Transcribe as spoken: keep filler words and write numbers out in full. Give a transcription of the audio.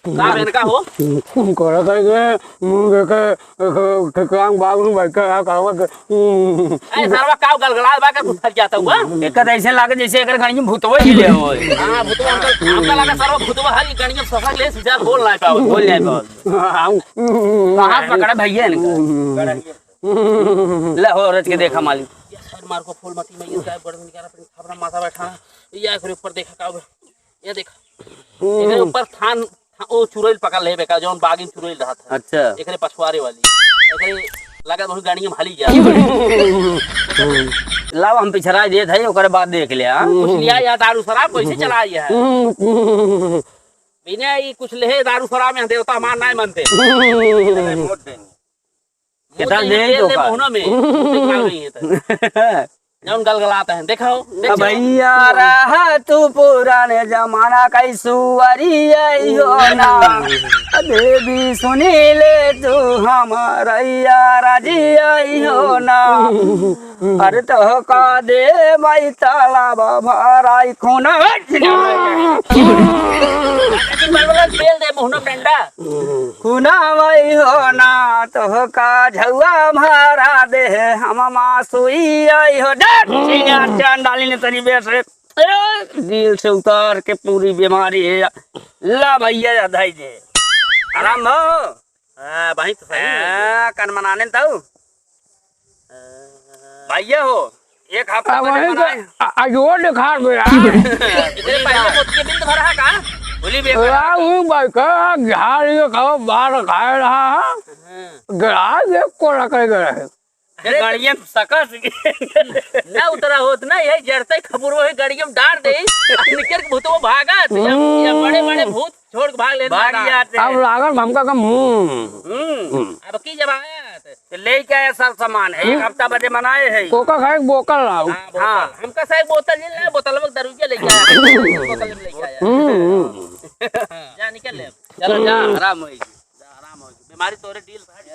का बेन का हो? कोरा कर के, मुंह देखे, के, के, के, काम बाग में बैठा है, कहवा के, ए, सरवा का गलगला बा का कुछ फट जाता हुआ? एकर ऐसे लागे जैसे एकर गणिये में भूतवा ही ले होए। हाँ, भूतवा हमका, हमका लगा सरवा भूतवा है, ये गणिये में ससक ले, सीधा बोल ना पाओ। बोल ना पाओ। हम कहाँ पकड़ा भैया इनका? ले हो रच के देखा मालिक। ये सर मार को फूल मती में ये गायब कर निकाला, अपने खपरा माथा बैठा ना। ये एकरे ऊपर देखा का हुआ? ये देखा। एकरे ऊपर थान, था, ओ चुरैल पकड़ ले बेका, जौन बागिन चुरैल रहत है। अच्छा। एकरे पछुआरे वाली। एकरे लगा बहुत गाड़ी में हली जा। लाओ हम पिछरा देत है, ओकरे बाद देख ले, हाँ? कुछ लिया या दारू शराब कैसे चला है? बिना ये कुछ ले दारू शराब में देवता हमार नाय मानते। अरे, वोट देंगे। कितना मुंह दे तेल दे तो का? मुहना में। देखा नहीं है तो। जौन गलगलात है, देखा हो, देख अब जाओ। भैया रहा तू पुराने जमाना का सुअरिया हो ना। देवी सुनी ले तू हमारा राजिया हो ना। अरे तो का दे भाई तालाब भराई खून। तेल दे मुहना डंडा। खुनावै हो ना तोहका झउआ भरा दे, हम मासुई आई हो। डट, सिंगार चांद डाली ने तनी बेस रे। ए, दिल से उतार के पूरी बीमारी है। ला भैया, या धई दे। आराम हो? हाँ, भाई तो सही है। हाँ, कन मनाने तऊ। भैया हो, एक हफ्ता अब पहले वहीं बनाए। तो आ-, आजो निखार बे यार। एकरे पहले मोती के बिंद भरा है का? बोली बे। राहु भाई का झाड़ ये खाओ, बार खाए रहा है। हाँ। गिरा दे, कोड़ा कर गए। अरे गाड़िया में सकस। ना उतरा होत ना, यही जड़ते खबुर वही गाड़िया में डार दे। निकर के भूत वो भागा, तो या, या बड़े बड़े भूत छोड़ के भाग लेते भाग भागा। जाते। अब लागल हमका का मुंह। हम्म। हम्म। अब की जब आया तो तो लेके आया सब सामान है, एक हम्म। हफ्ता बदे बनाए है। कोका खाए के बोतल लाओ। हाँ, बोतल। हाँ। हमका साहब बोतल नहीं लाया, बोतल में दारू के लेके आया। बोतल में लेके आया। हम्म, हम्म। जा निकल ले। चलो जा, आराम होई। जा, आराम होई। बीमारी तोरे डील भाई।